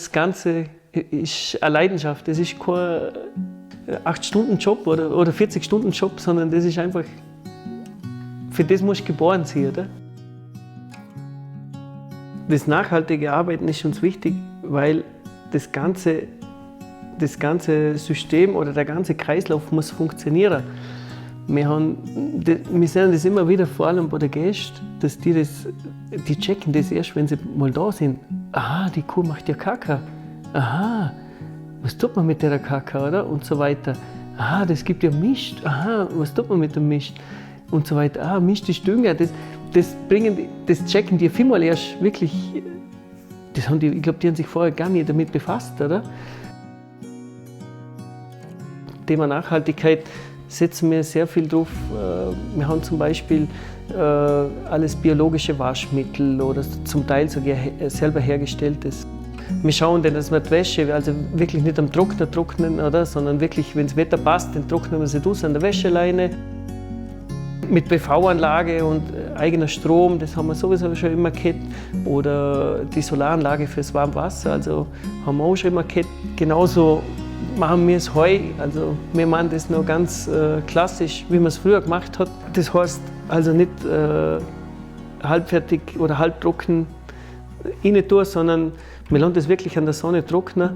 Das Ganze ist eine Leidenschaft. Das ist kein 8-Stunden-Job oder 40-Stunden-Job, sondern das ist einfach, für das musst du geboren sein, oder? Das nachhaltige Arbeiten ist uns wichtig, weil das ganze System oder der ganze Kreislauf muss funktionieren. Wir sehen das immer wieder, vor allem bei den Gästen, dass die checken das erst, wenn sie mal da sind. Aha, die Kuh macht ja Kaka. Aha, was tut man mit der Kaka, oder? Und so weiter. Aha, das gibt ja Mist. Aha, was tut man mit dem Mist? Und so weiter. Ah, Mist ist Dünger. Das checken die vielmal erst wirklich. Ich glaube, die haben sich vorher gar nicht damit befasst, oder? Thema Nachhaltigkeit setzen wir sehr viel drauf. Wir haben zum Beispiel alles biologische Waschmittel oder zum Teil sogar selber hergestelltes. Wir schauen dann, dass wir die Wäsche also wirklich nicht am Trockner trocknen, oder, sondern wirklich, wenn das Wetter passt, dann trocknen wir sie draußen an der Wäscheleine. Mit PV-Anlage und eigener Strom, das haben wir sowieso schon immer gehabt. Oder die Solaranlage fürs Warmwasser, also haben wir auch schon immer gehabt. Genauso machen wir es heu. Also wir machen das noch ganz klassisch, wie man es früher gemacht hat. Das heißt also nicht halbfertig oder halbtrocken rein tun, sondern wir lassen das wirklich an der Sonne trocknen.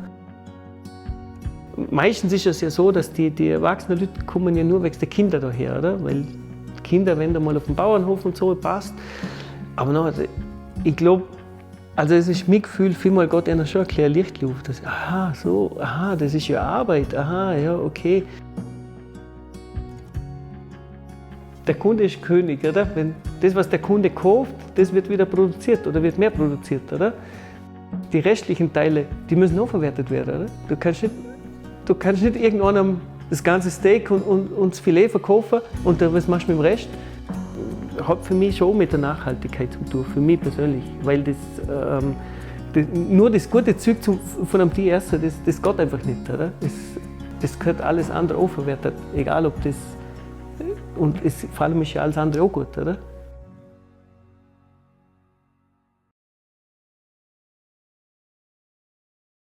Meistens ist es ja so, dass die erwachsenen Leute kommen ja nur wegen der Kinder daher, oder? Weil die Kinder, wenn da mal auf dem Bauernhof und so, passt. Aber noch, ich glaube, also es ist mein Gefühl, vielmal geht einer schon ein kleines Licht auf. Dass, aha, so, aha, das ist ja Arbeit, aha, ja, okay. Der Kunde ist König, oder? Wenn das, was der Kunde kauft, das wird wieder produziert oder wird mehr produziert, oder? Die restlichen Teile, die müssen auch verwertet werden, oder? Du kannst nicht irgendeinem das ganze Steak und das Filet verkaufen und dann, was machst du mit dem Rest? Hat für mich schon mit der Nachhaltigkeit zu tun, für mich persönlich, weil nur das gute Zeug von einem Tier essen, das geht einfach nicht, oder? Das gehört alles andere auch verwertet, egal ob das, und es, vor allem ist ja alles andere auch gut, oder?